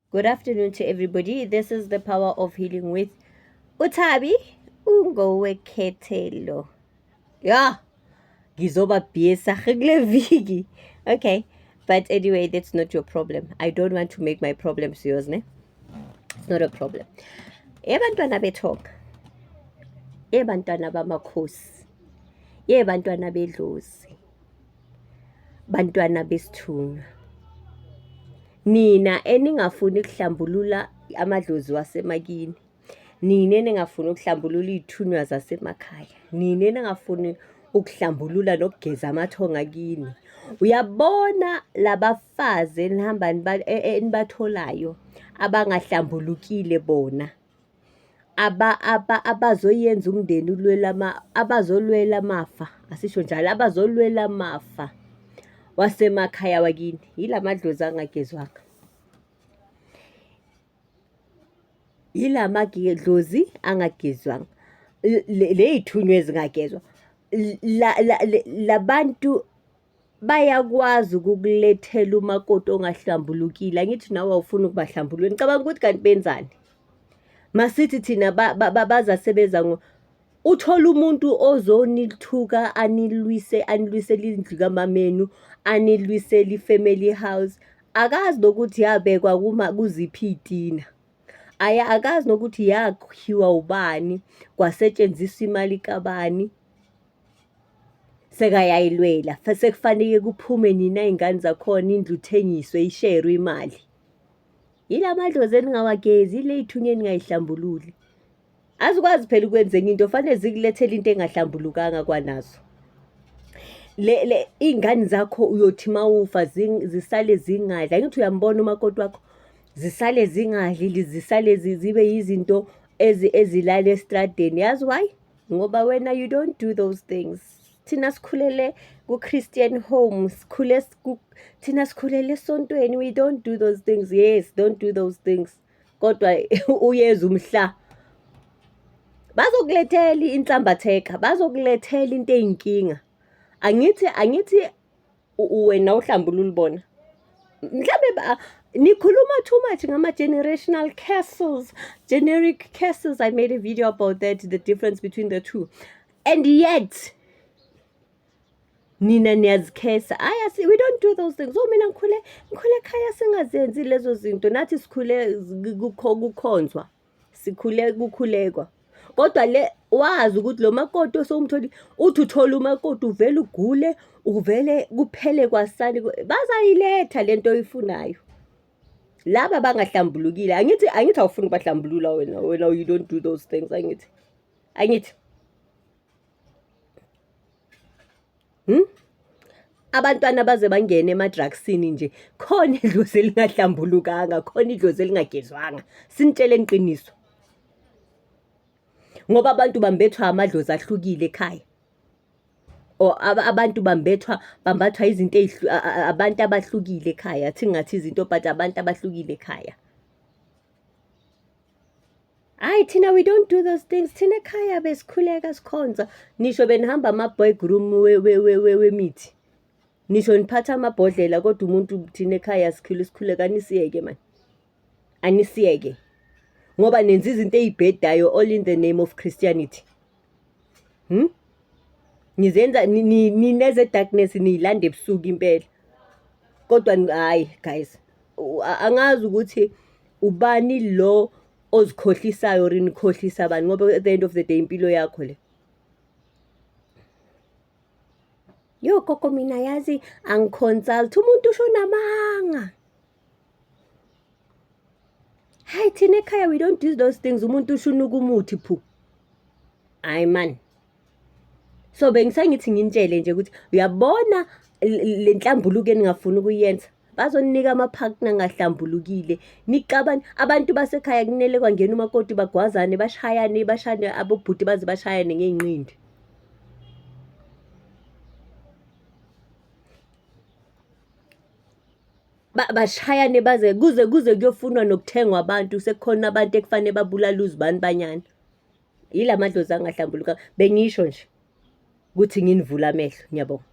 Good afternoon to everybody. This is the power of healing with uThabi ungowekhethelo. Yeah, ngizoba busy kule viki. Okay, but anyway, that's not your problem. I don't want to make my problems yours, ne? It's not a problem. Ebantwana bethonga. Ebantwana bamakhosi. Yebantwana bedlozi. Bantwana besithunywa. Nina eningafuni ukuhlambulula amadlozi wasemakini, nina eningafuni ukuhlambulula iy'thunywa zasemakhaya, nina eningafuni ukuhlambulula nokugeza amathonga kini. Uyabona labafazi enihamba enibatholayo abangahlambulukile bona, abazoyenza umndeni ulwele abazolwela amafa, asisho njalo, abazolwela amafa wasemakhaya wakini, yila madlozi angagezwanga. Yila madlozi angagezwanga, ley'thunywa ezingagezwa, labantu bayakwazi ukukulethela umakoti ongahlambulukile. Angithi nawe awufuni ukubahlambulula, ngicabanga ukuthi kanti benzani? Masithi thina bazasebenza uthole umuntu ozonithuka anilwise, anilwisele indlu kamamenu, anilwisele i-family house. Akazi nokuthi yabekwa kuziphi iy'tina. Akazi nokuthi yakhiwa ubani, kwasetshenziswa imali kabani. Sekayayilwela, sekufaneke kuphume nina y'ngane zakhona indlu ithengiswe isherwe imali. Yila madlozi eningawagezi, yile y'thunywa eningayihlambululi. Azikwazi phela ukwenza enye into, fanele zikulethele into engahlambulukanga kwanazo. Le iy'ngane zakho uyothi uma ufa zisale zingadli, angithi uyambona umakoti wakho? Zisale zingadli, zisale zibe yizinto ezilala estradeni. Yazi why? Ngoba wena you don't do those things. Thina sikhulele ku-Christian home, sikhule thina sikhulele esontweni, we don't do those things. Yes, don't do those things. Kodwa uyeza umhla bazokulethela inhlambatheka, bazokulethela into eyinkinga. Angithi angithi wena uhlambulula bona. Mhlambe nikhuluma too much ngama-generational curses, generic curses. I made a video about that, the difference between the two. And yet, nina niyazikhesa. Ayi, we don't do those things. Oh, mina ngikhule ngikhule ekhaya singazenzi lezo zinto. Nathi sikhule kukhonzwa. Sikhule kukhulekwa. Kodwa le wazi ukuthi lo makoti osowumtholile, uthi uthola umakoti uvele ugule, uvele kuphele kwasani. Bazayiletha lento oyifunayo. Laba abangahlambulukile, angithi angithi awufuni ukubahlambulula wena, wena you don't do those things, angithi. Angithi. Hmm? Abantwana baze bangene ema-drugsini nje, khona idlozi elingahlambulukanga, khona idlozi elingagezwanga. Sinitsheleni iqiniso. Ngoba abantu bambethwa amadlozi ahlukile ekhaya. Or abantu bambethwa bambathwa izinto abantu abahlukile ekhaya. Athi ngingathi izinto but abantu abahlukile ekhaya. Hhayi thina we don't do those things. Thina ekhaya besikhuleka sikhonza. Nisho benihamba ama-boygroom wemithi. Nisho niphatha amabhodlela kodwa umuntu thina ekhaya sikhule sikhuleka anisiyeke mani. Anisiyeke. Ngoba nenza izinto ey'bhedayo all in the name of Christianity. Hmm? Nizenza nineze darkness niyilanda ebusuku impela. Kodwa hhayi guys, angazi ukuthi ubani lo ozikhohlisayo or nikhohlisa abantu ngoba at the end of the day impilo yakho le. Yo gogo mina yazi angi-consult umuntu usho namanga. Hayi thina ekhaya we don't do those things umuntu usho unuka umuthi phu. Hayi man. So bengisangithi nginitshele nje ukuthi uyabona le nhlambuluko eningafuni ukuyenza bazoninika ama-partner angahlambulukile nixabane abantu basekhaya kunele kwangena umakoti bagwazane bashayane bashane abobhuti baze bashayane ngey'nqindi. Bashayane baze kuze kuze kuyofunwa nokuthengwa abantu sekukhona abantu ekufanele babulale uzibani banyana. Yila madlozi angahlambulukanga. Bengisho nje ukuthi nginivule amehlo. Ngiyabonga.